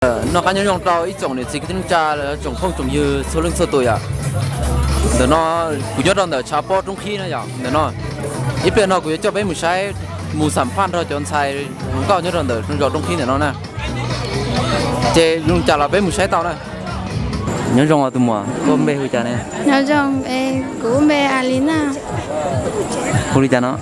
Noj qab nyob zoo rau ib tsoom niam txiv kwv tij neej tsa, tsoom phooj tsoom ywg txhua leej txhua tus yom. Ntawm no kuv nyob rau ntawm tshav pob roob qhib na yom. Ntawm no ib pliag no kuv yuav coj peb mus saib, mus xam phaj nrog cov ntxhais hluas nkauj nyob rau ntawm zos roob qhib ntawm no na. Ces zoo cas los peb mus saib tau na. Nyob zoo os tus muam, koj npe hu cas ne? Nyob zoo, kuv npe Alina. Hu li cas no?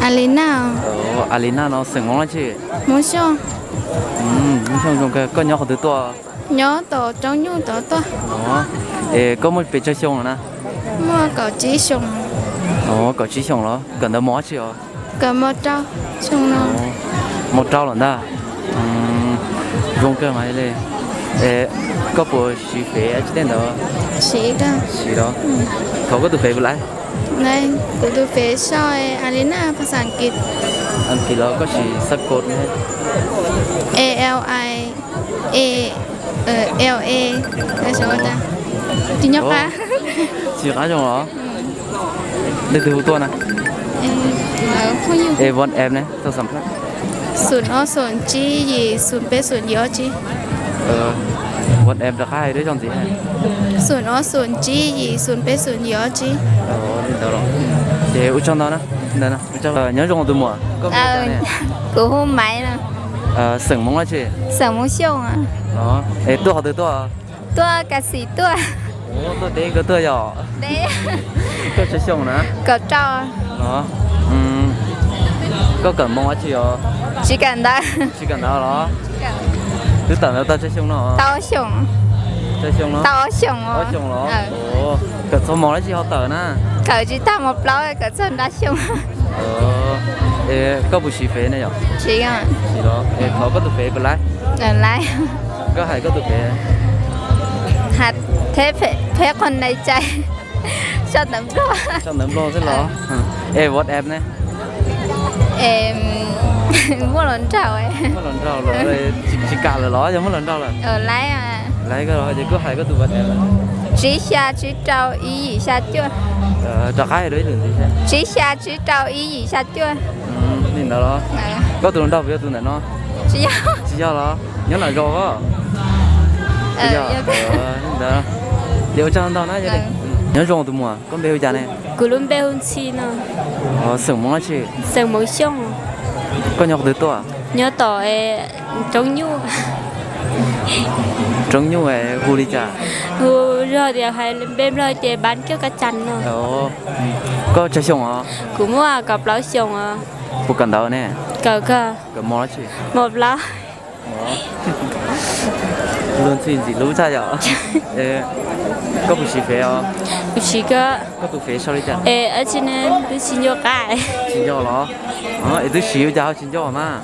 Alina. Alina no xeem Hmoob dab tsi? Hmoob Xyooj. Hmoob Xyooj zoo kawg, koj nyob qhov twg tuaj? Nyob tom Roob Nyuj tod tuaj. Es koj muaj pes tsawg xyoo lawm na? Muaj kaum tsib xyoo. Kaum tsib xyoo los kawm ntawv mos dab tsi os? Kawm mos rau xyoo no. Mos rau lawm ntag. Zoo kawg mas li. Koj puas siv fev dab tsi tej ntawd? Siv los. Thov koj tus fev puas laiv? Kuv tus fev sau Alina phas xas Askiv. Askiv los koj siv xab kod ne? A L I A L A. Tsis nyob qab. Tsis nyob qab zoo los? Leej twg hu tuaj na? Es WhatsApp ne, tau xam phaj. Xoom ob xoom tsib yim xoom peb xoom yim ob tsib. WhatsApp rov qab hais dua ib zaug ntxiv. Xoom ob xoom tsib yim xoom peb xoom yim ob tsib. Li ntawd los. Ces ua tsaug ntau na. Nyob zoo tus muam, koj hu cas ne? Kuv hu Maiv no. Xeem Hmoob dab tsi? Xeem Hmoob Xyooj. Es tuaj qhov twg tuaj? Tuaj Kas Xim tuaj. Tuaj teb koj tuaj yom? Koj tsawg xyoo na? Kaum rau. Koj kawm mos dab tsi os? Tsis kawm ntawv. Tsis kawm ntawv los? Twb tawm ntawv tau tsawg xyoo no? Tau ob xyoos. Tsawg xyoo no? Tau ob xyoos. Ob xyoos los? Kawm txog mos dab tsi ho tawm na? Kawm tsis tag mos plaub, kawm txog nra xyoo. Es koj puas siv fev ne yom? Siv. Siv los? Es thov koj tus fev puas laiv? Laiv. Koj hais koj tus fev. Pheb qhov nai cai. Sau ntawv Nplog. Sau ntawv Nplog xwb los? Es WhatsApp ne? Muaj los nraug. Muaj los nraug los? Tsis kam lawm los yog muaj los nraug lawm? Laiv. Laiv koj los ces koj hais koj tus WhatsApp. Tsib xya tsib rau ib yim xya cuaj. Rov qab hais dua ib lwm ntxiv. Tsib xya tsib rau ib yim xya cuaj. Li ntawd los? Koj tus hluas nraug puas yog tus ntawm no? Tsis yog. Tsis yog los? Nyob nram zos os? Li ntawd. Ces ua tsaug ntau na. Nyob zoo tus muam, koj npe hu cas ne? Kuv lub npe hu Ntxhi no. Xeem Hmoob dab tsi? Xeem Hmoob Xyooj. Koj nyob qhov twg tuaj? Nyob tom Roob Nyuj. Roob Nyuj hu li cas? Hu zog tias hais npe Nplog ces Npab Kiab Kab Cas no. Koj tsawg xyoo os? Kuv muaj kaum plaub xyoos os. Puas kawm ntawv ne? Kawm kawg. Kawm mos dab tsi? Mos plaub. Luag ntxhi ntxim hlub tshaj yom. Koj puas siv fev os? Kuv siv kawg. Koj tus fev sau li cas? Es dab tsi ne, twb tsis nco qab. Tsis nco los? Es twb siv ua cas ho tsis nco mas?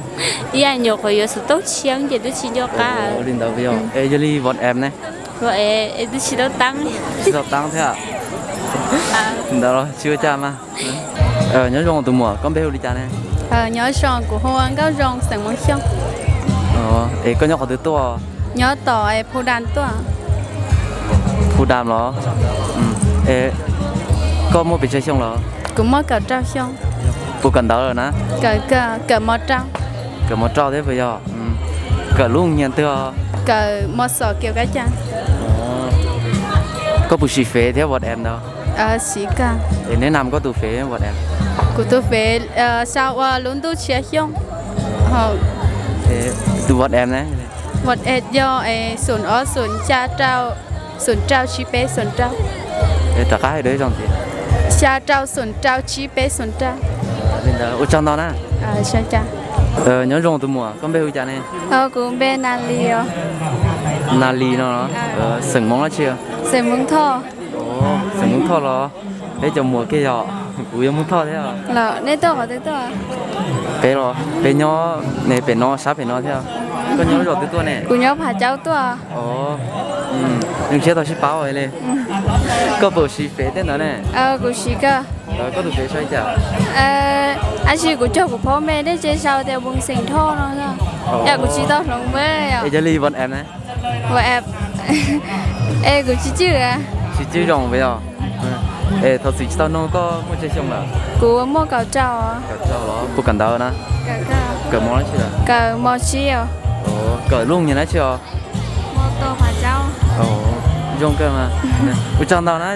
Ib yam nyuam qhuav yuav xov tooj tshiab ces twb tsis nco qab. Li ntawd yog. Es yog li WhatsApp ne? Es twb tsis tau tab. Tsis tau tab thiab. Ntawd los tsis ua cas mas. Nyob zoo tus muam, koj npe hu li cas ne? Nyob zoo, kuv hu ua Nkauj Zoo, xeem Hmoob Xyooj. Es koj nyob qhov twg tuaj? Nyob tom Phu Dam tuaj. Phu Dam los? Es koj muaj pes tsawg xyoo los? Kuv muaj kaum rau xyoo. Puas kawm ntawv lawm na? Kawm, kawm mos rau. Kawm mos rau thiab puas yog? Kawm lub nyias twg os? Kawm mos xom kiav kab cas. Koj puas siv fev thiab WhatsApp ntawd? Siv kawg. Es neb nam koj tus fev WhatsApp? Kuv tus fev sau ua lub ntuj tshiab xyooj. Tus WhatsApp ne? WhatsApp yog xoom ob xoom xya rau xoom rau tsib peb xoom rau. Rov qab hais dua ib zaug ntxiv. Xya rau xoom rau tsib peb xoom rau. Li ntawd ua tsaug ntau na. Nyob zoo tus muam, koj npe hu cas ne? Kuv npe Nas Lis os. Nas Lis no, xeem Hmoob dab tsi? Xeem Hmoob Thoj. Xeem Hmoob Thoj los? Peb cov muam kiag yog, kuv yog Hmoob Thoj thiab. Nej tuaj qhov twg tuaj? Peb los, peb nyob pem no, sab pem no thiab. Koj nyob lub zos twg tuaj ne? Kuv nyob Phav Caub tuaj. Zoo siab tau sib paub li. Koj puas siv fev tej ntawd ne? Kuv siv kawg. Koj tus fev sau li cas? Tab sis kuv cog kuv phauj me, nej tseem sau tias Voos Xeem Thoj no. Yog kuv tsis tau hloov me. Es yog li WhatsApp ne? WhatsApp, es kuv tsis cwj. Tsis cwj zoo puas yog? Es thov txim tsis tau nug, koj muaj tsawg xyoo lawm? Kuv muaj kaum rau. Kaum rau los? Puas kawm ntawv na? Kawm mos dab tsi? Kawm mos tsib os. Kawm lub nyias dab tsi os? Ua tau qhov tsaub. Zoo kawg mas. Ua tsaug ntau na.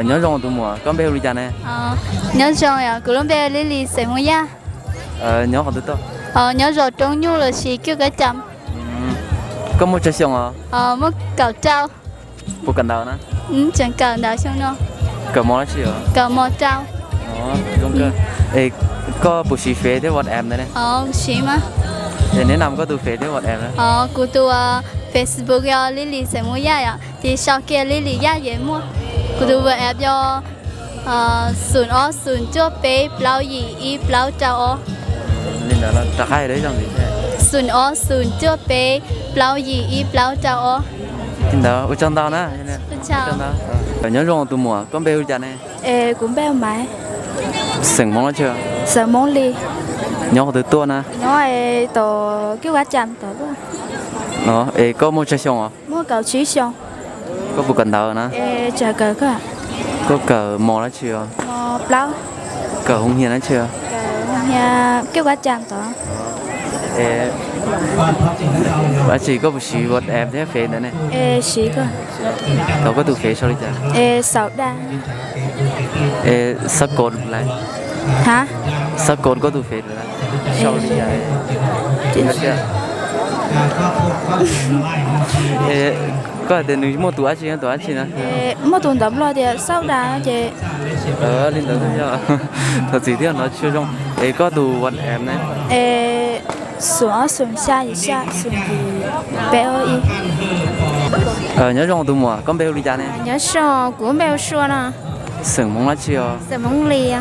Nyob zoo tus muam, koj npe hu li cas ne? Nyob zoo, kuv lub npe Lily xeem Hmoob Yaj. Nyob qhov twg tuaj? Nyob zos Roob Nyuj los sis Kiv Kab Cam. Koj muaj tsawg xyoo os? Muaj kaum rau. Puas kawm ntawv na? Tseem kawm ntawv xyoo no. Kawm mos dab tsi os? Kawm mos rau. Zoo kawg. Es koj puas siv Face thiab WhatsApp ntawd ne? Siv mas. Es neb nam koj tus Face thiab WhatsApp na? Kuv tus Facebook yog Lily xeem Hmoob Yaj yom, ces sau kiag Lily Yaj ces muaj. Kuv tus WhatsApp yog xoom ob xoom cuaj peb plaub yim ib plaub rau ob. Li ntawd rov qab ib zaug ntxiv. Xoom ob xoom cuaj peb plaub yim ib plaub rau ob. Li ntawd ua tsaug ntau na. Nyob zoo tus muam, koj npe hu li cas ne? Es kuv npe Maiv. Xeem Hmoob dab tsi? Xeem Hmoob Lis. Nyob qhov twg tuaj na? Nyob tom Kiv Kab Cam tom tuaj. Es koj muaj tsawg xyoo os? Muaj kaum tsib xyoo. Koj puas kawm ntawv na? Tseem kawm. Koj kawm mos dab tsi os? Plaub. Kawm hoo hias dab tsi? Kiv Kab Cam tom. Dab tsi koj puas siv WhatsApp thiab Face ntawd ne? Siv. Tau koj tus Face sau li cas? Xab Kod lawm. Xab Kod koj tus Face lawm. Sau li cas? Koj hais tias nws muaj tus dab tsi, tus dab tsi na? Muaj tus ntawv Nplog tias Xauj Das ces. Li ntawd yog. Thov txim thiab, hnov tsis zoo. Es koj tus WhatsApp ne? Xoom ob xoom xya yim xya xoom yim peb ob ib. Nyob zoo tus muam, koj npe hu li cas ne? Nyob zoo, kuv npe hu Sua no. Xeem Hmoob dab tsi os? Xeem Hmoob Lis.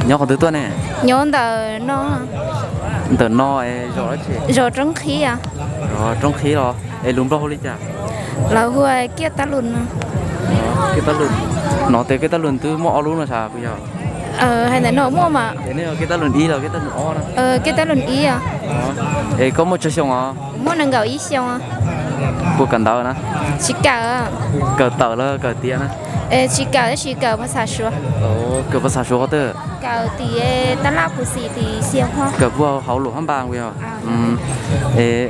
Nyob qhov twg tuaj ne? Nyob ntawm no. Ntawm no es zos dab tsi? Zos Roob Qhib. Roob Qhib los? Es lus Nplog hu li cas? Lawv hu Kiaj Tab Lus no. Kiaj Tab Lus. Hnov tias Kiaj Tab Lus twb muaj ob lub no sav puas yog? Hais ntawm no muaj mas. Es nej yog Kiaj Tab Lus ib los Kiaj Tab Lus ob na? Kiaj Tab Lus ib. Es koj muaj tsawg xyoo os? Muaj nees nkaum ib xyoo. Puas kawm ntawv na? Tsis kawm. Kawm tawm los kawm tiav na? Tsis kawm tab sis kawm pas xav Suav. Kawm pas xav Suav qhov twg? Kawm tim tab laj pus xim tim Xia Huab. Kawm puag hauv luam hab npas puas yog? Es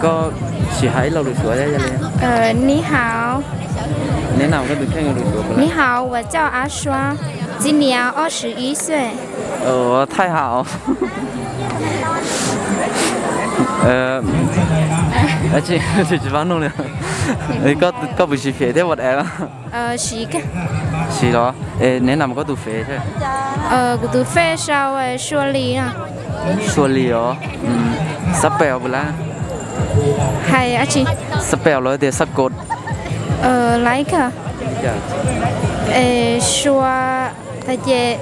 koj sim hais ib lo lus Suav thiab yog li. Ni hao. Neb nam koj tus kheej lus Suav puas? Ni hao, ua coj ab suab, txib niam ob sw ib xwb. Thaij hao. Tsis pab nug li. Koj puas siv Face thiab WhatsApp? Siv los? Neb nam koj tus Face thiab? Kuv tus Face sau Sua Lis. Sua Lis os. Xab pem puas lab? Hais dab tsi? Xab pem los tias xab kod? Like. Sua, tag ces,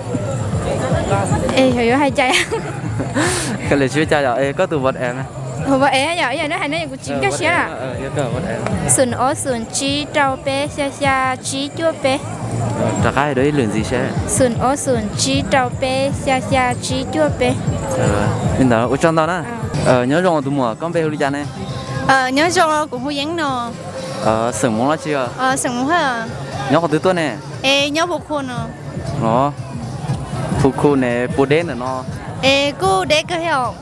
yuav hais cas? Koj li tsis ua cas yom. Es koj tus WhatsApp na? WhatsApp yom, yog nej hais no kuv tsis nkag siab. Xoom ob xoom tsib rau peb xya xya tsib cuaj peb. Rov qab hais dua ib lwm ntxiv seb. Xoom ob xoom tsib rau peb xya xya tsib cuaj peb. Li ntawd ua tsaug ntau na. Nyob zoo tus muam, koj npe hu li cas ne? Nyob zoo, kuv hu Yeeb no. Xeem Hmoob dab tsi? Xeem Hmoob Hawj. Nyob qhov twg tuaj ne? Nyob Phu Khu no. Phu Khu ne puas deb ntawm no? Kuj deb kawg thiab.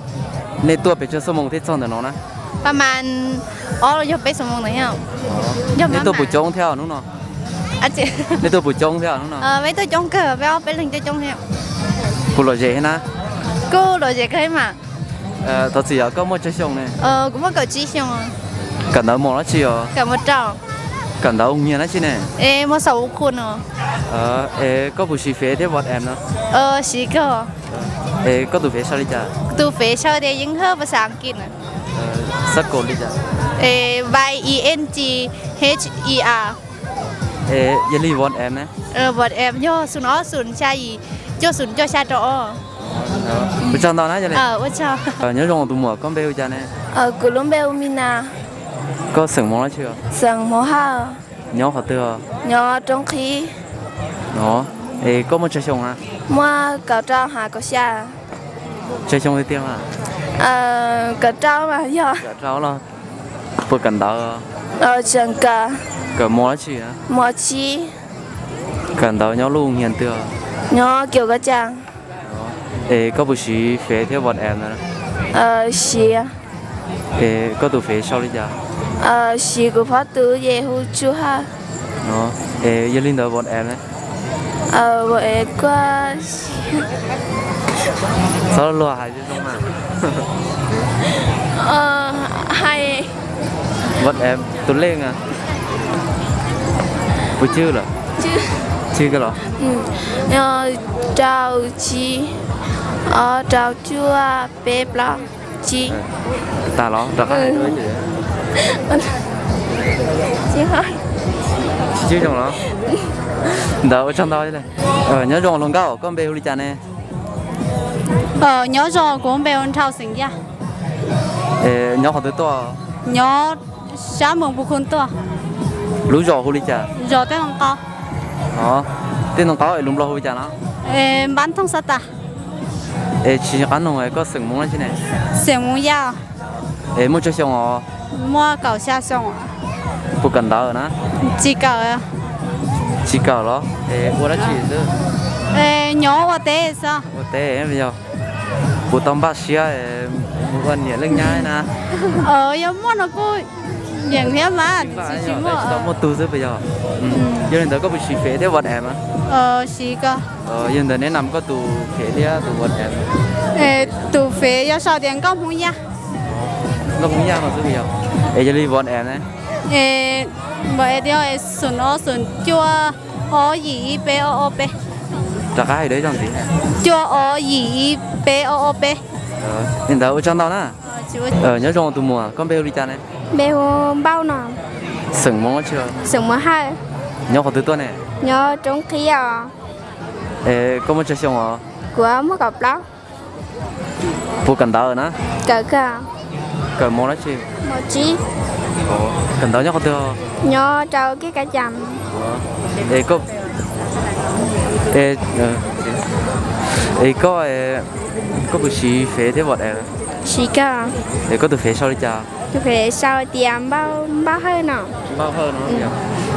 Nej tuaj pes tsawg xuab moos thiaj txog ntawm no na? Pab mas ob los yog peb xuab moos ntawd thiab. Nej tuaj puas coob thiab hnub no? Nej tuaj puas coob thiab hnub no? Peb tuaj coob kawg, peb ob peb leeg coob coob thiab. Puas lom zem thiab na? Kuj lom zem kawg thiab mas. Thov txim yom, koj muaj tsawg xyoo ne? Kuv muaj kaum tsib xyoo. Kawm ntawv mos dab tsi os? Kawm mos rau. Kawm ntawv ua nyiag dab tsi ne? Mos xaum Phu Khu no. Es koj puas siv Face thiab WhatsApp no? Siv kawg. Es koj tus Face sau li cas? Tus Face sau tias Yeeb Hawj pas xav Askiv na. Xab kod li cas? Y E N G H E R. Yog li WhatsApp ne? WhatsApp yog xoom ob xoom xya yim cuaj xoom cuaj xya rau ob. Ua tsaug ntau na. Nyob zoo tus muam, koj npe hu cas ne? Kuv lub npe hu Mis Nas. Koj xeem Hmoob dab tsi? Xeem Hmoob Hawj. Nyob qhov twg? Nyob Roob Qhib. Es koj muaj tsawg xyoo na? Muaj kaum rau hab kaum xya. Tsawg xyoo tiag tiag mas? Kaum rau mas yog. Kaum rau los? Puas kawm ntawv? Tseem kawm. Kawm mos dab tsi? Mos tsib. Kawm ntawv nyob lub nyiag twg? Nyob Kiv Kab Cam. Es koj puas siv Face thiab WhatsApp ntawd? Siv. Es koj tus Face sau li cas? Siv kuv phov tus ces hu Tsuj Hawj. Es yog li ntawd WhatsApp ne? WhatsApp kuj txhob luag hais zoo mas. Hais WhatsApp tus lej a? Puas tswj lawm? Tswj kawg los? Rau tsib, ob rau cuaj, peb plaub tsib. Tas los rov qab hais. Tsis tswj zoo los? Ntawd ua tsaug ntau. Nyob zoo hluas nkauj, koj npe hu li cas ne? Nyob zoo, kuv npe hu Nrhau xeem Yaj. Nyob qhov twg tuaj? Nyob sab Moos Pus Khu tuaj. Lub zos hu li cas? Zos Tej Noo Qau. Tej Noo Qau es lus Nplog hu li cas no? Npab Thooj Xab Tas. Es tsis nco qab nug, koj xeem Hmoob dab tsi ne? Xeem Hmoob Yaj. Es muaj tsawg xyoo os? Muaj kaum xya xyoo. Puas kawm ntawv na? Tsis kawm. Tsis kawm los? Es ua dab tsi xwb? Nyob ua teb xwb. Ua teb yog. Puas tau npaj siab mus ua niam leej nyab na? Yog muaj no kuj yeem thiab mas, tsis muaj, tsis tau muaj tug xwb puas yog? Yog li ntawd koj puas siv Fev thiab WhatsApp? Siv ko. Yog li ntawd neb nam koj tus Fev thiab tus WhatsApp. Tus Fev yog sau tias Nkauj Hmoob Yaj. Nkauj Hmoob Yaj no xwb puas yog? Es yog li WhatsApp ne? WhatsApp tias xoom ob xoom cuaj ob yim ib peb ob ob peb. Rov qab hais dua ib zaug ntxiv. Cuaj ob yim ib peb ob ob peb. Li ntawd ua tsaug ntau na. Nyob zoo tus muam, koj npe hu li cas ne? Npe hu Npauj no. Xeem Hmoob dab tsi? Xeem Hmoob Hawj. Nyob qhov twg tuaj ne? Nyob Roob Qhib os. Es koj muaj tsawg xyoo os? Kuv muaj kaum plaub. Puas kawm ntawv na? Kawm kawg. Kawm mos dab tsi? Mos tsib. Kawm ntawv nyob qhov twg? Nyob rau Kiab Kav Cas. Es koj, es koj, koj puas siv Fev thiab WhatsApp? Siv kawg. Es koj tus Fev sau li cas? Tus Fev sau tias Npauj Hawj no. Npauj Hawj no.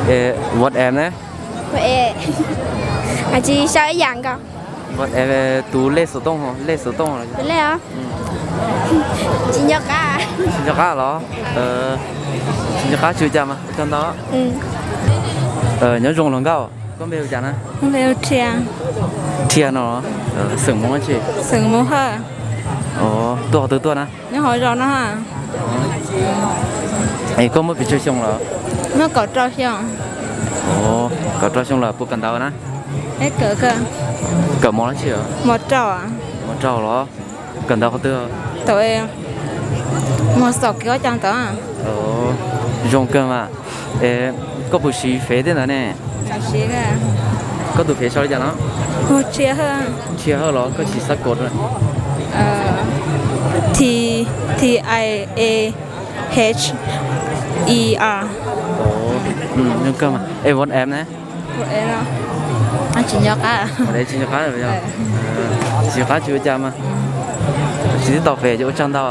Es WhatsApp ne? Tsis sau ib yam nkaus. WhatsApp tus lej xov tooj, lej xov tooj. Tus lej os? Tsis nco qab. Tsis nco qab los? Tsis nco qab tsis ua cas mas ua tsaug ntau. Nyob zoo hluas nkauj, koj npe hu cas na? Npe hu Rhia. Rhia no, xeem Hmoob dab tsi? Xeem Hmoob Hawj. Tuaj qhov twg tuaj na? Nyob hauv zos no. Es koj muaj pes tsawg xyoo lawm? Muaj kaum rau xyoo. Kaum rau xyoo lawm puas kawm ntawv na? Kawm mos dab tsi? Mos rau. Mos rau los? Kawm ntawv qhov twg? Tau mos xaum kev ua cas ntawd. Zoo kawg mas. Koj puas siv Fev thiab ntawd ne? Koj tus Fev sau li cas no? Rhia Hawj los koj tsis xav kod? T, T I A H E R. Zoo kawg mas. Es WhatsApp ne? Tsis nco qab. Tsis nco qab, tsis nco qab tsis ua cas mas. Tsis tau Fev ces ua tsaug ntau.